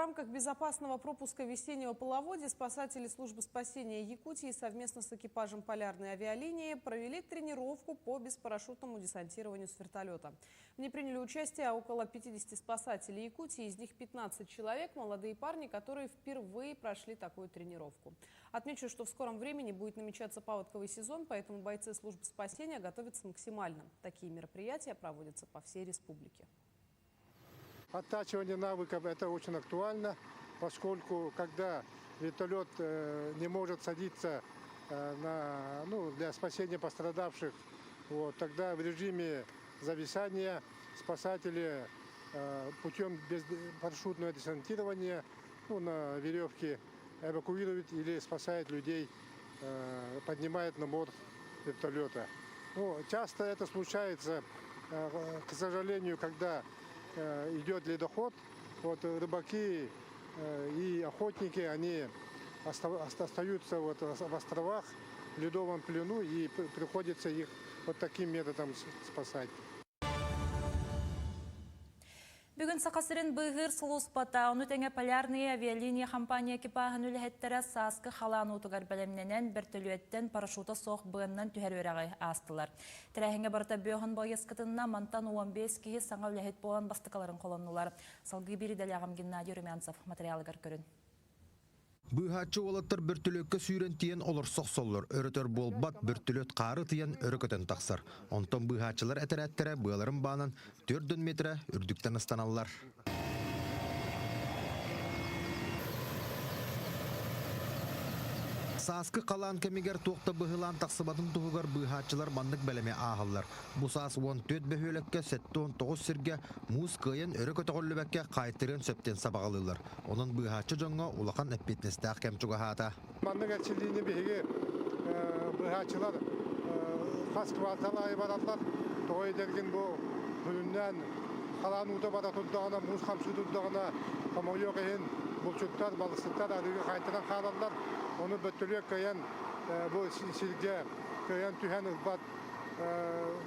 В рамках безопасного пропуска весеннего половодья спасатели службы спасения Якутии совместно с экипажем полярной авиалинии провели тренировку по беспарашютному десантированию с вертолета. В ней приняли участие около 50 спасателей Якутии, из них 15 человек – молодые парни, которые впервые прошли такую тренировку. Отмечу, что в скором времени будет намечаться паводковый сезон, поэтому бойцы службы спасения готовятся максимально. Такие мероприятия проводятся по всей республике. Оттачивание навыков – это очень актуально, поскольку когда вертолет не может садиться ну, для спасения пострадавших, вот, тогда в режиме зависания спасатели путем парашютного десантирования, ну, на веревке эвакуируют или спасают людей, поднимают на борт вертолета. Ну, часто это случается, к сожалению, когда идет ледоход, вот рыбаки и охотники, они остаются вот в островах, в ледовом плену, и приходится их вот таким методом спасать. Бүгүн Саха сирин быыһыыр сулууспата, ону тэҥэ Полярные авиалиния компания экипааһын үлэһиттэрэ сааскы халаан уутугар бэлэмнэнэн бөртөлүөттэн парашюта суох быаннан түһэр үөрэҕи аастылар. Тэрээһиҥҥэ барыта биэс уон байыас кытынна, мантан 15 киһи саҥа үлэһит буолан бастакыларын холоннулар. Салгыы биир идэлээҕим Геннадий Румянцев материалыгар көрүҥ. Быыһааччы уолаттар бөртөлүөккэ сүүрэн тиийэн олорсо охсоллор, өр-өтөр буолбат, бөртөлүөт хаары ытыйан өрө көтөн тахсар. Онтон быыһааччылар этэрээттэрэ быаларын баанан 4 метрэ үрдүктэн ыстаналлар. Сааскы халаан кэмигэр туох да быһылаан тахсыбатын туһугар быыһааччылар маннык бэлэми ааһаллар. Бу саас 14 бөһүөлэккэ 79 сиргэ муус кыайан өрө көтөҕүллүбэккэ хаайтарыан сөп диэн сабаҕалыыллар. Онон быыһааччы дьоҥҥо улахан эппиэтинэстээх кэм чугаһаата. Маннык эрчиллиини биһиги быыһааччылар хас квартал аайы бараллар. Тоҕо диэтэргин бу күнүннээн халаан уута бара турдаҕына, муус хамсыы турдаҕына, хомойуох иһин булчуттар, балыксыттар арыыга хаайтаран хаалаллар. Ону бөртөлүөт кыайан бу сиргэ кыайан түһэн ылбат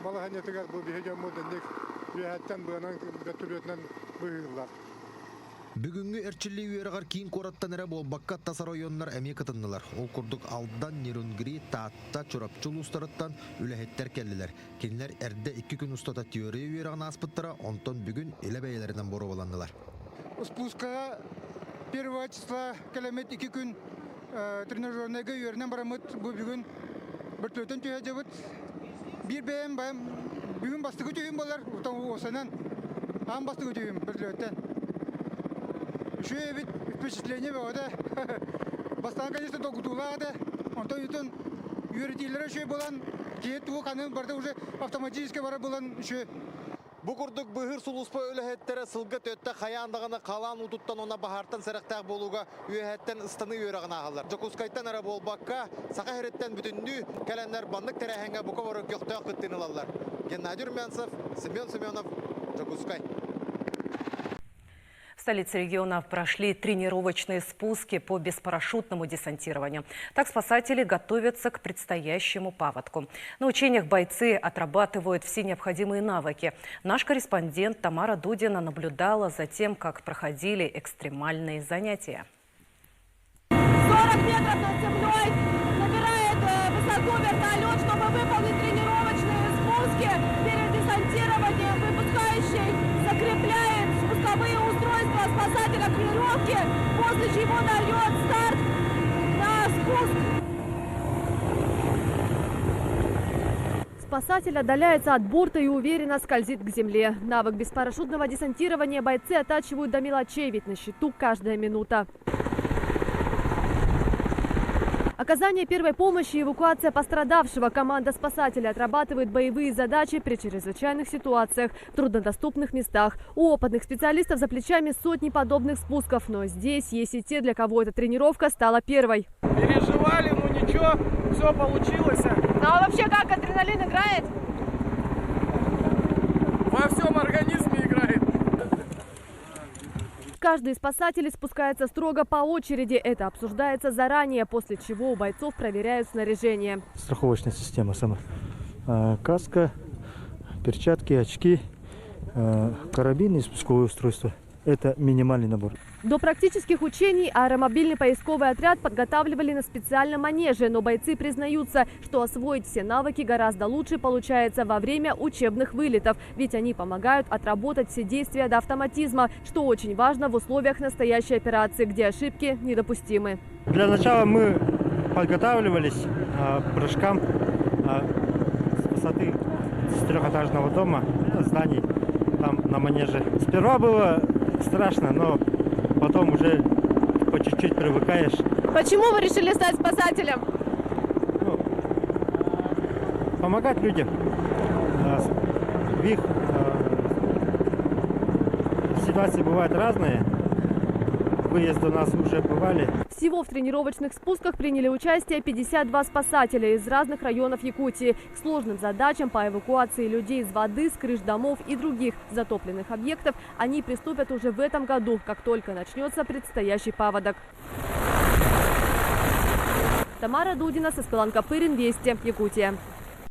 балаһыанньатыгар бу биһи дьоммут инник үөһэттэн быанан бөртөлүөтүнэн быыһыыллар. Бүгүҥҥү эрчиллии үөрэҕэр киин куораттан эрэ буолбакка тас оройуоннар эмиэ кытыннылар. Ол курдук Алдан, Нерюнгри, Таатта, Чурапчы улуустарыттан үлэһиттэр кэллилэр. Кинилэр эрдэ 2 күн устата теория үөрэҕин ааспыттара, онтон бүгүн илэ бэйэлэринэн боруобаланнылар. Спускаҕа первого числа кэлэммит 2 күн тренажерныйга үөрэнэн бараммыт бу бүгүн бөртөлүөттэн түһэ дьабыт. Биир бэйэм бэйэм бүгүн бастакы түһүүм буолар, уосанан аан бастакы түһүүм бөртөлүөттэн. Үчүгэй эбит, впечатление бөҕөтө. Бастаан, конечно, долгутуулаах этэ. Онтон үтүн үөрэтиилэрэ үчүгэй буолан, киһи тугу ханыы барыта уже автоматически барар буолан үчүгэй. Бу курдук быыһыыр сулууспа үлэһиттэрэ сылга түөртэ хайаан даҕаны халаан уутуттан уонна баһаартан сэрэхтээх буолууга үөһэттэн ыстаныы үөрэҕин ааһаллар. Дьокуускайтан эрэ буолбакка, Саха сириттэн бүтүннүү кэлэннэр маннык тэрээһиҥҥэ бука бары көхтөөх кыттыыны ылаллар. Геннадий Румянцев, Семен Семенов, Дьокуускай. В столице региона прошли тренировочные спуски по беспарашютному десантированию. Так спасатели готовятся к предстоящему паводку. На учениях бойцы отрабатывают все необходимые навыки. Наш корреспондент Тамара Дудина наблюдала за тем, как проходили экстремальные занятия. 40 метров над землей набирает высоту вертолет, чтобы выполнить тренировочные спуски. Перед десантированием выпускающий закрепляет спусковые устройства спасателя к веревке, после чего дает старт на спуск. Спасатель отдаляется от борта и уверенно скользит к земле. Навык беспарашютного десантирования бойцы оттачивают до мелочей, ведь на счету каждая минута. Оказание первой помощи и эвакуация пострадавшего. Команда спасателей отрабатывает боевые задачи при чрезвычайных ситуациях в труднодоступных местах. У опытных специалистов за плечами сотни подобных спусков. Но здесь есть и те, для кого эта тренировка стала первой. Переживали, но ничего, все получилось. Ну а вообще как адреналин играет? Во всем организме играет. Каждый из спасателей спускается строго по очереди. Это обсуждается заранее, после чего у бойцов проверяют снаряжение. Страховочная система сама. Каска, перчатки, очки, карабин и спусковое устройство. Это минимальный набор. До практических учений аэромобильный поисковый отряд подготавливали на специальном манеже, но бойцы признаются, что освоить все навыки гораздо лучше получается во время учебных вылетов, ведь они помогают отработать все действия до автоматизма, что очень важно в условиях настоящей операции, где ошибки недопустимы. Для начала мы подготавливались к прыжкам с высоты с трехэтажного дома, зданий там на манеже. Сперва было страшно, но потом уже по чуть-чуть привыкаешь. Почему вы решили стать спасателем? Ну, помогать людям. В их ситуации бывают разные. Выезды у нас уже бывали. Всего в тренировочных спусках приняли участие 52 спасателя из разных районов Якутии. К сложным задачам по эвакуации людей из воды, с крыш домов и других затопленных объектов они приступят уже в этом году, как только начнется предстоящий паводок. Тамара Дудина, Саскалан Копырин, Вести, Якутия.